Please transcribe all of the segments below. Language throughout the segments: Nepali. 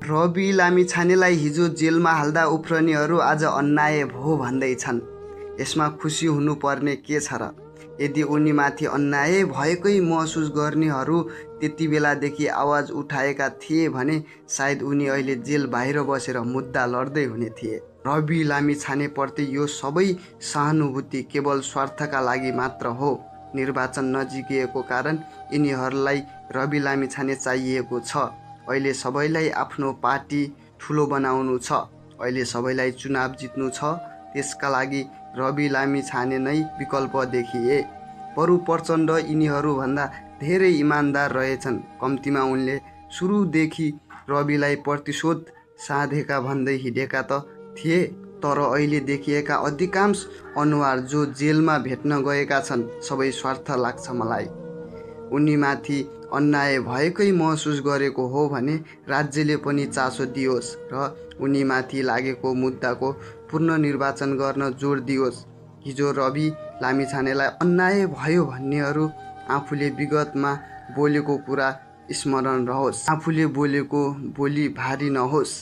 रवि लामिछानेलाई हिजो जेलमा हाल्दा उफ्रनेहरू आज अन्याय भो भन्दैछन्। यसमा खुसी हुनुपर्ने के छ र? यदि उनीमाथि अन्याय भएकै महसुस गर्नेहरू त्यति बेलादेखि आवाज उठाएका थिए भने सायद उनी अहिले जेल बाहिर बसेर मुद्दा लड्दै हुने थिए। रवि लामिछानेप्रति यो सबै सहानुभूति केवल स्वार्थका लागि मात्र हो। निर्वाचन नजिकिएको कारण यिनीहरूलाई रवि लामिछाने चाहिएको छ। अहिले सबैलाई आफ्नो पार्टी ठुलो बनाउनु छ। अहिले सबैलाई चुनाव जित्नु छ। त्यसका लागि रवि लामिछाने नै विकल्प देखिए। बरु प्रचण्ड यिनीहरूभन्दा धेरै इमान्दार रहेछन्। कम्तीमा उनले सुरुदेखि रविलाई प्रतिशोध साधेका भन्दै हिँडेका त थिए। तर अहिले देखिएका अधिकांश अनुहार जो जेलमा भेट्न गएका छन् सबै स्वार्थ लाग्छ मलाई। उनीमाथि अन्याय भएकै महसुस गरेको हो भने राज्यले पनि चासो दियोस् र उनीमाथि लागेको मुद्दाको पुनर्निर्वाचन गर्न जोड दियोस्। हिजो रवि लामिछानेलाई अन्याय भयो भन्नेहरू आफूले विगतमा बोलेको कुरा स्मरण रहोस्। आफूले बोलेको बोली भारी नहोस्।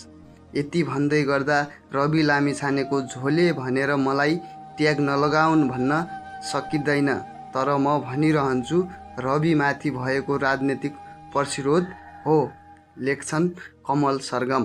यति भन्दै गर्दा रवि लामिछानेको झोले भनेर मलाई ट्याग नलगाउन् भन्न सकिँदैन। तर म भनिरहन्छु रविमाथि भएको राजनीतिक प्रतिशोध हो। लेख्छन् कमल सरगम।